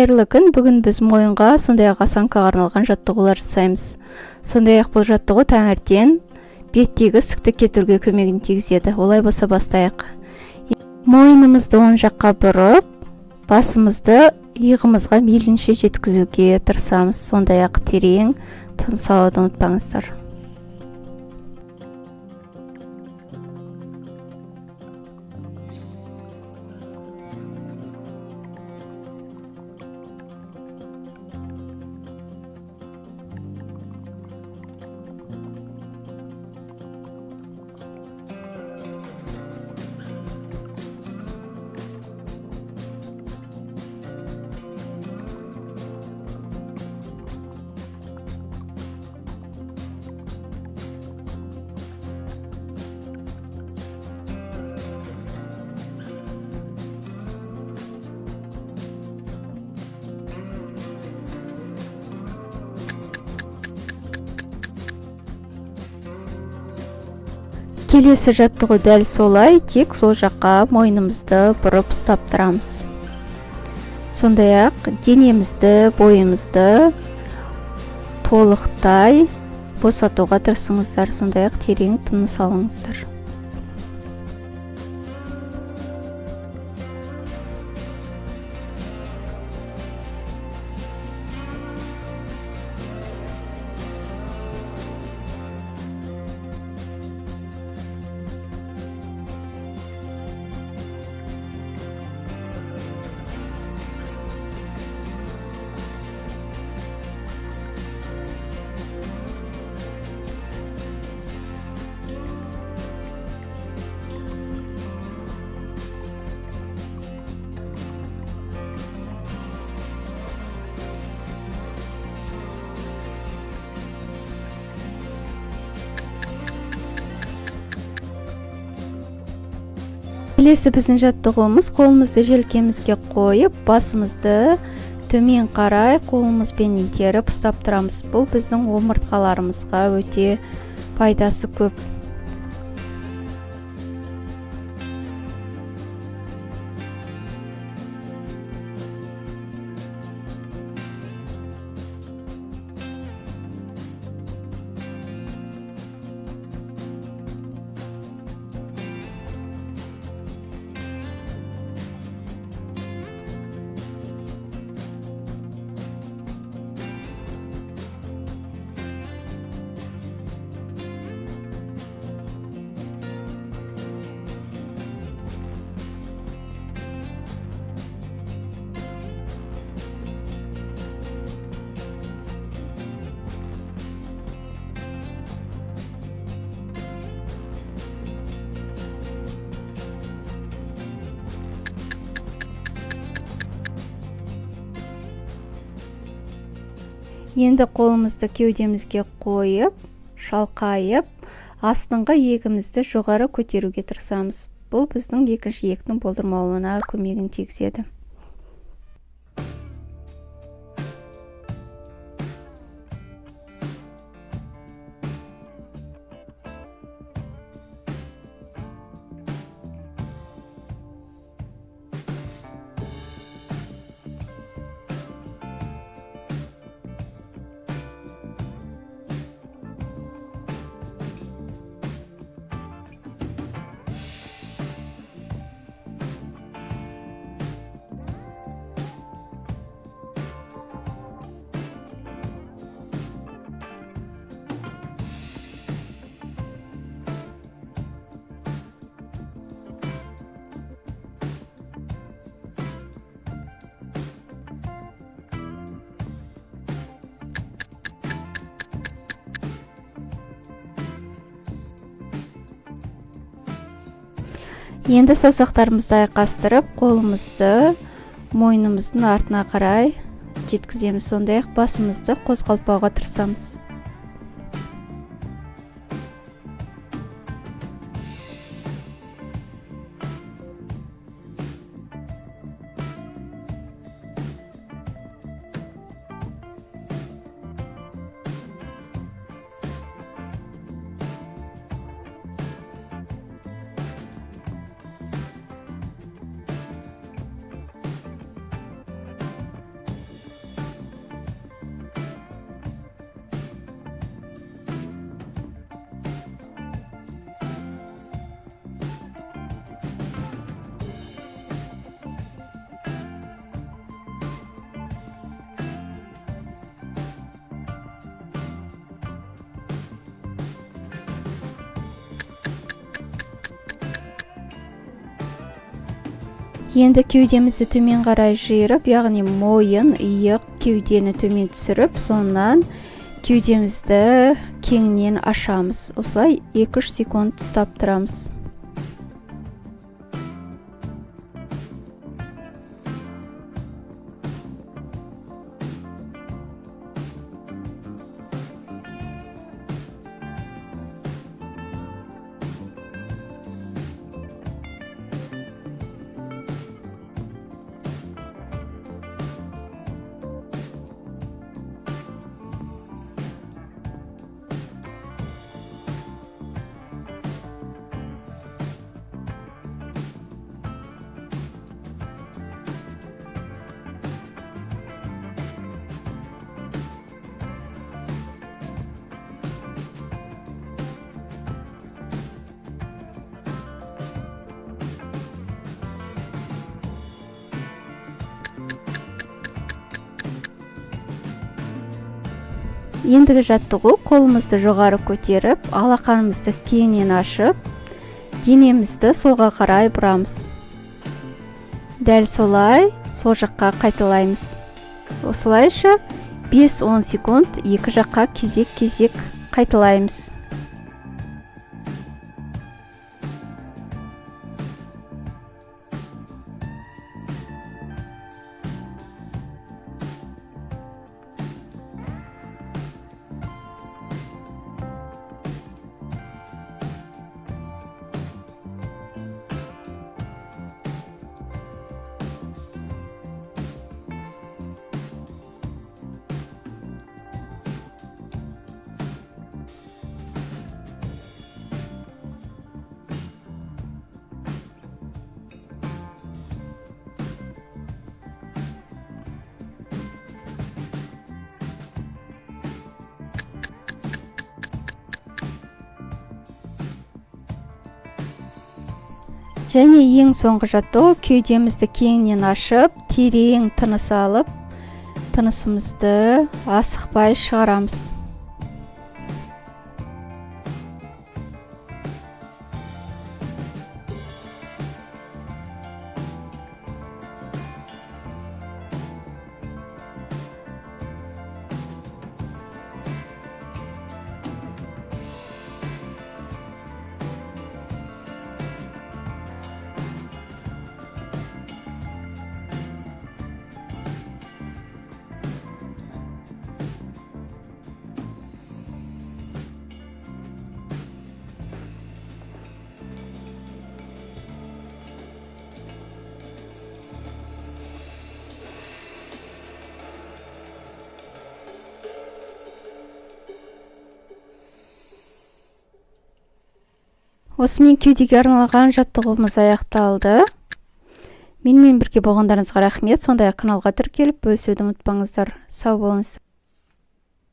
Қайырлы күн! Бүгін біз мойынға, сондай-ақ осанкаға арналған жаттығулар жасаймыз. Сондай-ақ бұл жаттығу таңертең беттегі ісікті кетіруге көмегін тигізеді. Олай болса бастайық. Мойнымызды оң жаққа бұрып, басымызды иығымызға мейлінше жеткізуге тырысамыз. Сондай-ақ терең тыныс алуды ұмытпаңыздар. Келесі жаттығу дәл солай, тек сол жаққа мойнымызды бұрып ұстап тұрамыз. Сондай-ақ денемізді, бойымызды толықтай босатуға тырысыңыздар. Сондай-ақ терең тыныс алыңыздар. Келесі біздің жаттығуымыз: қолымызды желкемізге қойып, басымызды төмен қарай қолымызбен итеріп ұстап тұрамыз. Бұл біздің омыртқаларымызға өте пайдасы көп. Енді қолымызды кеудемізге қойып, шалқайып, астыңғы иегімізді жоғары көтеруге тырысамыз. Бұл біздің екінші иектің болдырмауына көмегін тигізеді. Енді саусақтарымызды айқастырып, қолымызды мойнымыздың артына қарай жеткіземіз. Сондай-ақ басымызды қозғалтпауға тырысамыз. Енді кеудемізді төмен қарай жиырып, яғни мойын, иық, кеудені төмен түсіріп, соңынан кеудемізді кеңінен ашамыз. Осылай 2-3 секунд ұстап тұрамыз. Ендігі жаттығу: қолымызды жоғары көтеріп, алақанымызды кеңінен ашып, денемізді солға қарай бұрамыз. Дәл солай сол жаққа қайталаймыз. Осылайша 5-10 секунд екі жаққа кезек-кезек қайталаймыз. Және ең соңғы жаттығу: кеудемізді кеңінен ашып, терең тыныс алып, тынысымызды асықпай шығарамыз. Осымен кеудеге арналған жаттығуымыз аяқталды. Менімен бірге болғандарыңызға рахмет. Сондай-ақ каналға тіркеліп, бөлісуді ұмытпаңыздар. Сау болыңыз.